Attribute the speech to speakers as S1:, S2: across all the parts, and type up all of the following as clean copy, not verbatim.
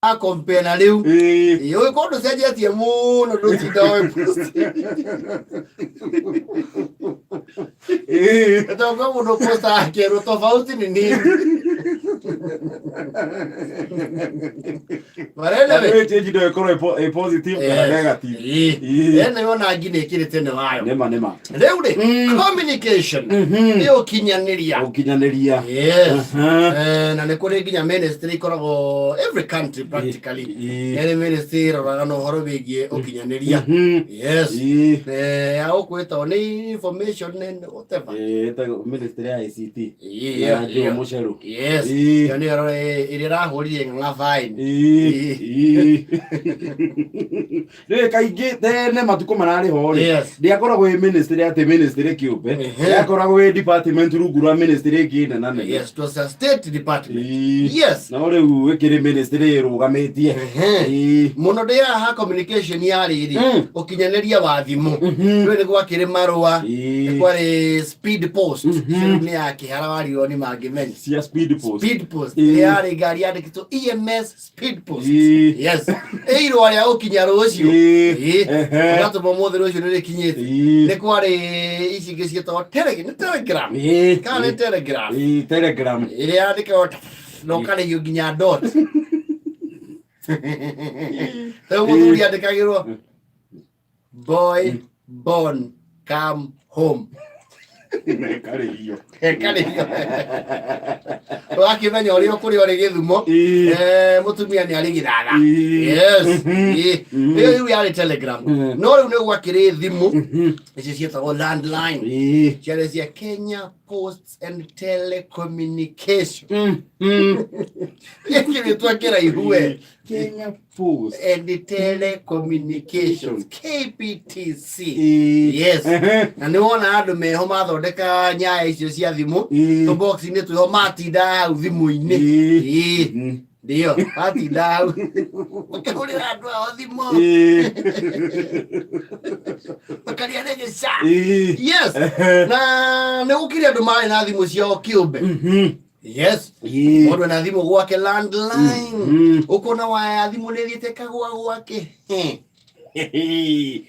S1: Compare na rĩu.
S2: Ĩĩ.
S1: Ĩĩ, ũgĩkorwo ndũcenjetie mũno, ndũtinda wĩ post. Tondũ mũndũ posta akerwo tofauti ni nini. But anyway,
S2: Nĩ change no ĩkorwo ĩ positive kana negative.
S1: Ĩĩ.
S2: Ĩĩ.
S1: Anyway, ona ngi nĩ ĩkĩrĩte nĩ wayo.
S2: Nĩma nĩma.
S1: Rĩu rĩ, communication nĩ ũkinyanĩria.
S2: Ũkinyanĩria.
S1: Yes.
S2: Aha.
S1: Na nĩ kũrĩ nginya ministry ikoragwo every country practically. Nĩ ministry ĩroraga na ũhoro wĩgiĩ ũkinyanĩria. Yes. Ya gũkũ ĩtagwo nĩ information and whatever.
S2: Ĩĩ, ĩtagwo ministry ya ICT.
S1: Ĩĩ,
S2: Ya Joe
S1: ĩyo.
S2: Mũcheru.
S1: Yes.
S2: Ĩĩ.
S1: Ĩyo nĩyo ĩrĩa ĩrahũrire ng'ang'a fine.
S2: Ĩĩ. Ĩĩ. Rĩrĩ kaingĩ tene matukũ mararĩ ho rĩ, ndĩakoragwo ĩ ministry atĩ ministry kĩũmbe, yakoragwo ĩ department rungu rwa ministry ĩngĩ nene nene.
S1: Yes, it was a state department.
S2: Ĩĩ. No rĩu ĩkĩrĩ ministry ĩrũgamĩtie.
S1: Mũno ndĩ haha communication ya rĩrĩ, ũkinyanĩria wa thimũ. Rĩu nĩ gwakĩrĩ marũa, nĩ kwarĩ speed post. Rĩu nĩ ya kĩhara warirwo nĩ mangĩmenya.
S2: Cia speed post.
S1: Speed post. Yarĩ ngari yandĩkĩtwo EMS speed post. Yes, ĩ irũa rĩa gũkinya rũciũ. Ũgatũma ũmũthĩ, rũciũ nĩ rĩkinyĩte. Nĩ kwarĩ ici ingĩ ciĩtagwo nĩ telegram kana nĩ telegraph?
S2: Ĩĩ, telegram.
S1: Ĩrĩa yandĩkagwo na ũkarĩhio nginya dot. Rĩu mũthuri andĩkagĩrwo, "Boy born, come home."
S2: Nekarĩhio.
S1: Karĩhio ũgakĩmenya ũrĩa ũkũrĩa ũrĩ Gĩthumo. Mũtumia nĩ arĩ Gĩthaga. Yes. Ĩyo rĩu yarĩ telegram. No rĩu nĩ gwakĩrĩ thimũ icio ciĩtagwo landline, ciarĩ cia Kenya Posts and Telecommunication. Gĩkĩ gĩtwa kĩraihu we.
S2: Kenya Post
S1: and Telecommunications, KPTC. Yes. Na nĩ wona andũ meho mathondeka nyaya icio cia thimũ, tũbox-inĩ twĩho matinda hau thimũ-inĩ. Ĩĩ. Ndio matinda hau makĩhũrĩra andũ ao thimũ, makaria rĩgĩca. Yes. Na nĩ gũkĩrĩ andũ marĩ na thimũ ciao kĩũmbe. Yes. Mũndũ ena thimũ gwake, landline. Ũkona waya ya thimũ nĩ ĩthiĩte kagwa gwake.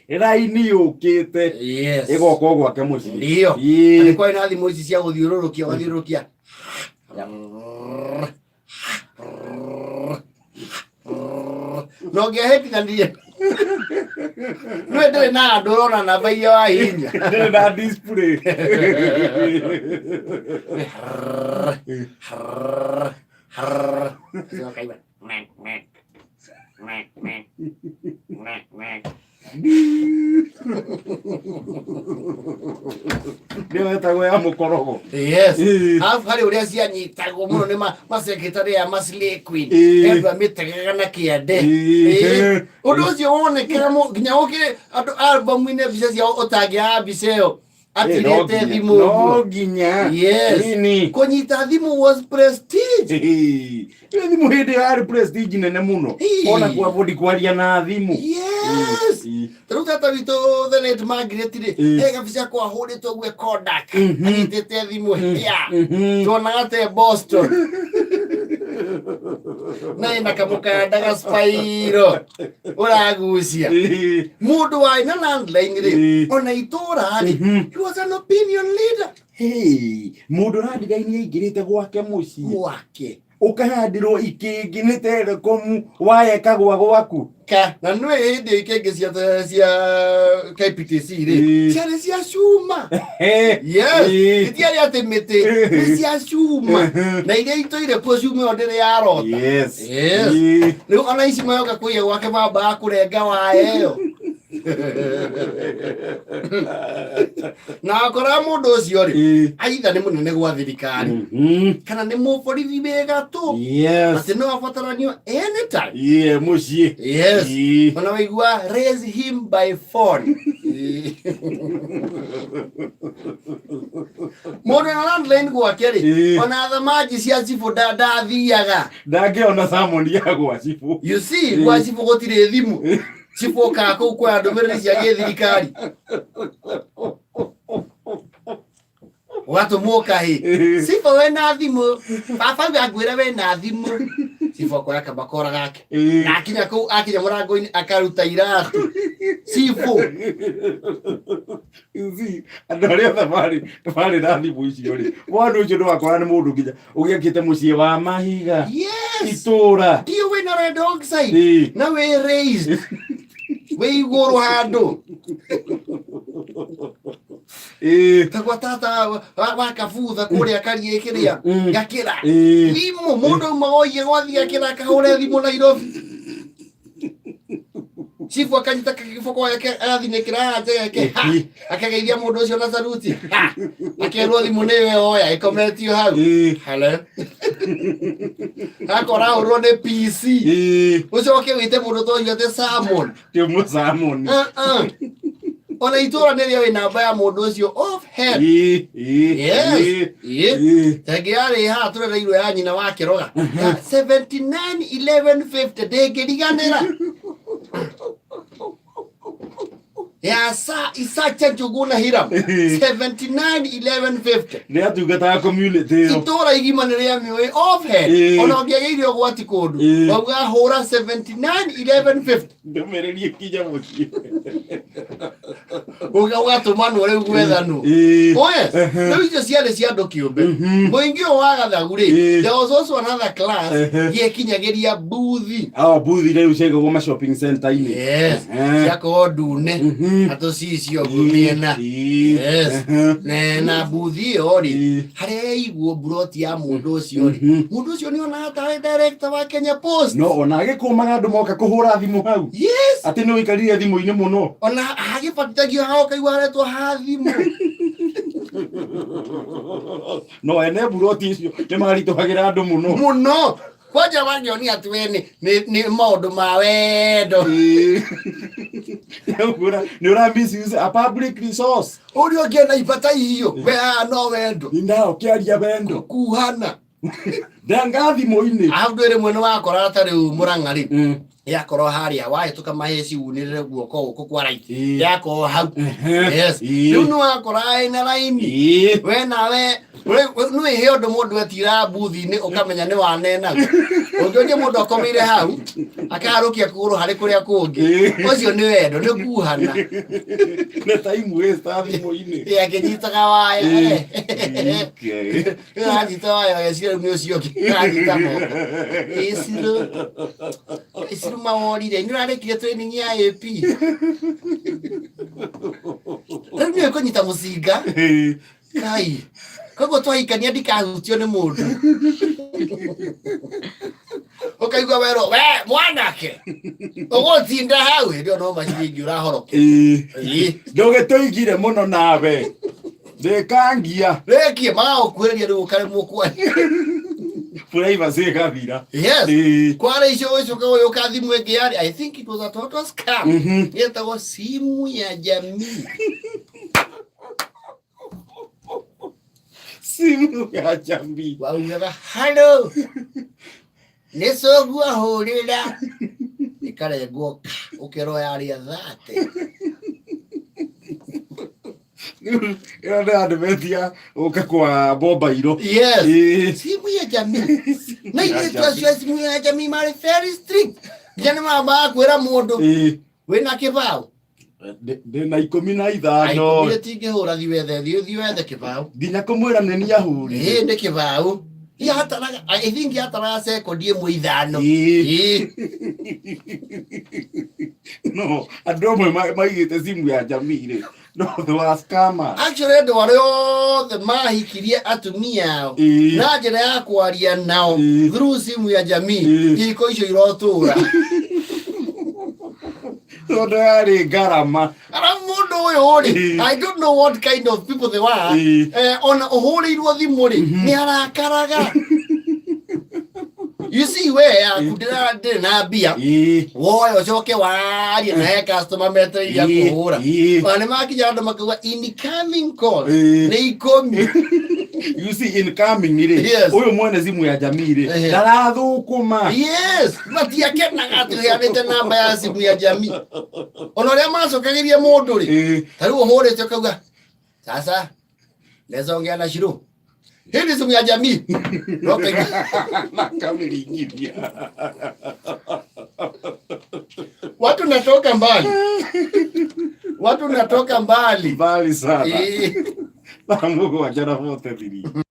S2: Raini yũkĩte ĩgoka o gwake mũciĩ.
S1: Ndio. Na nĩ kwarĩ na thimũ ici cia gũthiũrũrũkia, ũgathiũrũrũkia na ũngĩahĩtithanirie nĩ ndĩrĩ na andũ ũrona namba iria wahihinya.
S2: Ndĩrĩ na display.
S1: Ũkaigua.
S2: Nĩyo ĩtagwo ya mũkorogo.
S1: Yes. Alafu harĩ ũrĩa cianyitagwo mũno nĩ macekretary ya ma slay queen. Andũ amĩtegaga na kĩande. Ũndũ ũcio wonekera nginya ũkĩrĩ andũ albamu-inĩ mbica ciao, ũtangĩaga mbica ĩyo atirĩte thimũ
S2: no
S1: ũguo.
S2: Nginya Nini.
S1: Kũnyita thimũ was prestige.
S2: Ĩyo thimũ hĩndĩ ĩyo yarĩ prestige nene mũno. Ona kwa bodi kwaria na thimũ.
S1: Yes. Tarĩu tata witũ the late Margaret rĩ, he gabica kwahũrĩtwo ũguo Kodak, anyitĩte thimũ hĩa, tuonaga te Boston na ĩna kamũkanda ga spairo ũragucia. Mũndũ warĩ na landline rĩ, ona itũra rĩ, he was an opinion leader.
S2: Hey, mũndũ ũrandigaini aingĩrĩte gwake mũciĩ
S1: gwake,
S2: ũkahandirwo ikĩngĩ nĩ telekomu waya ĩkagwa gwaku.
S1: Ka na nĩ hĩndĩ ikĩngĩ cia KPTC rĩ, ciarĩ cia cuma. Yes. Itiarĩ atĩ mĩtĩ, nĩ cia cuma, na iria itũire kuo cuma ĩyo ndĩrĩ yarota. Yes. Rĩu ona ici mayoka kũiya gwake mambaga kũrenga waya ĩyo, na akora mũndũ ũcio rĩ, aitha nĩ mũnene gwa thirikari kana nĩ mũborithi wĩ gatũ, atĩ no abataranio anytime.
S2: Yeah, mũciĩ.
S1: Yes. Ona waigua, "Raise him by phone." Mũndũ na landline gwake rĩ, ona thamanji cia cibũ ndathiaga.
S2: Ndangĩona samoni ya gwa cibũ.
S1: You see, gwa cibũ gũtirĩ thimũ. Cibũ okaga kũu kuoya ndũmĩrĩri cia gĩthirikari. Ũgatũmwo kahĩ. Cibũ wĩna thimũ. Baba uga ngwĩre wĩna thimũ. Cibũ akoya kabakora gake. Na akinya kũu akinya mũrango-inĩ akaruta iratũ. Cibũ.
S2: You see, andũ arĩa othe marĩ na thimũ icio rĩ, mwana ũcio ndũgakora nĩ mũndũ nginya ũgĩakĩte mũciĩ wa mahiga itũra.
S1: Ndiũ wĩna red oxide. Na wĩ raised. Wĩ igũrũ handũ. Tagwa tata wa kabutha kũrĩa kariĩ kĩrĩa gakĩra. Thimũ mũndũ auma oiye gwathiĩ gakĩra akahũre thimũ Nairobi. Chifu akanyita kĩboko gake agathinĩkĩra haha nja gake ha akageithia mũndũ ũcio na saluti ha akerwo thimũ nĩwe oya ĩkometio hau. Hello. Akora ahũrwo nĩ PC. Ũcoke wĩte mũndũ ta ũcio atĩ Salmon.
S2: Ti mũcamoni.
S1: Ona itũra nĩ rĩoĩ namba ya mũndũ ũcio off head. Yes. Tengĩ yarĩ haha tũrereirwo ya nyina wa kĩroga. Ya 79 11 50 ndĩngĩriganĩra. Ya sa Isacha Njuguna Hiram 79 11 50.
S2: Nĩ atungataga community ĩyo.
S1: Itũra igima nĩ rĩamĩũĩ off head. Ona ũngĩagĩire ũgwati kũndũ. Wauga hũra 79 11 50.
S2: Ndũmĩrĩri ĩkinya mũciĩ.
S1: Ũgatũmanwo rĩu gwethanwo. Oh yes. Rĩu icio ciarĩ cia andũ kĩũmbe. Mũingĩ ũyũ wa gathagu rĩ, there was also another class gĩekinyagĩria mbuthi.
S2: Oh, mbuthi rĩu ciaigagwo ma shopping center-inĩ.
S1: Yes. Ciakorwo ndune na tũcicio ũguo mĩena. Yes. Na mbuthi ĩyo rĩ, harĩa yaigwo mburoti ya mũndũ ũcio rĩ, mũndũ ũcio nĩ onaga tarĩ director wa Kenya Post.
S2: No ona agĩkũmaga andũ moka kũhũra thimũ hau.
S1: Yes.
S2: Atĩ nĩ ũikarire thimũ-inĩ mũno.
S1: Ona hagĩbatithagio haha ũkaigua haretwo ha thimũ.
S2: No ene mburoti icio nĩ maritũhagĩra andũ mũno.
S1: Mũno. Kwanja wangĩonia atĩ we nĩ maũndũ ma wendo.
S2: Nĩ ũra misuse a public resource.
S1: Ũrĩa ũngĩona ibata ihiũ, we haha no wendo.
S2: Nĩ ũkĩaria wendo.
S1: Kuhana.
S2: Ndenga thimũ-inĩ.
S1: Arabu ndwĩ rĩmwe nĩ wakoraga ta rĩu Mũrang'a rĩ, yakorwo harĩa wahĩtũka mahĩci unĩrĩre guoko gũkũ kwa right. Yakorwo hau. Yes. Rĩu nĩ wakoraga ĩna raini. We nawe nĩ wĩhe ũndũ mũndũ etira mbuthi-inĩ ũkamenya nĩ wanena. Ũngĩonia mũndũ akomeire hau akaharũkia kũgũrũ harĩ kũrĩa kũngĩ. Ũcio nĩ wendo, nĩ kuhana.
S2: Nĩ time waster thimũ-inĩ.
S1: Akĩnyitaga waya. Anyita waya ageciria rĩu nĩ ũcio ũngĩ. Anyita moko. Ĩcirũ. Ĩcirũ maworire. Nĩ ũrarĩkirie training ya AP. Rĩu nĩ ũkũnyita mũcinga. Kai. Koguo twahikania ndikahutio nĩ mũndũ. Ũkaigua werwo we mwanake ũgũtinda hau hĩndĩ ĩyo no maciringi ũrahorokia.
S2: Ndũgĩtũigire mũno nawe. Ndĩkangia.
S1: Rĩkie magagũkuhĩrĩria rĩu ũkaremwo kwaria.
S2: Privacy ĩgathira.
S1: Yes. Kwara icio ũgĩcoka ũgĩũka thimũ ĩngĩ yarĩ I think it was a total scam. Yetagwo simu ya jamii.
S2: Simu ya jamii.
S1: Waugaga hello. Nĩ coguo ahũrĩra. Ĩkarengwo ũkerwo yarĩ thate.
S2: Ĩyo nĩ advert ya gũka kwa bombairo.
S1: Yes. Simu ya jamii. Na ithuĩ acio a simu ya jamii marĩ very strict. Nginya nĩ mambaga kwĩra mũndũ wĩna kĩbaũ.
S2: Ndĩna 15.
S1: Ikũmi tingĩhũra thiĩ wethe thiĩ wethe kĩbaũ.
S2: Nginya kũmwĩra nĩ niĩ ahũrire.
S1: Ĩĩ nĩ kĩbaũ. Yataraga I think yataraga sekondi ĩmwe ithano.
S2: No andũ amwe maigĩte simu ya jamii rĩ. No they were scammers.
S1: Actually andũ arĩa othe mahikirie atumia ao na njĩra ya kwaria nao through simu ya jamii ihiko icio irotũra.
S2: Tondũ yarĩ ngarama.
S1: Arabu mũndũ ũyũ rĩ, I don't know what kind of people they were. Ona ũhũrĩirwo thimũ rĩ, nĩ arakaraga. You see we yaku ndĩrĩ na mbia. Woe ũcoke warie na he customer metereire kũhũra. Ona nĩ makinya andũ makauga incoming call nĩ 10.
S2: You see incoming rĩ. Ũyũ mwene simu ya jamii rĩ. Ndarathũkũma.
S1: Yes, matiakenaga atĩ ũheanĩte namba ya simu ya jamii. Ona ũrĩa macokagĩria mũndũ rĩ, ta rĩu ũhũrĩte ũkauga sasa Naweza ongea na Shiro. Hii ni simu ya jamii. Okay.
S2: Makamĩringithia.
S1: Watu natoka mbali. Watu natoka mbali.
S2: Mbali sana.
S1: Eh.
S2: Thaa mũgwanja na 43.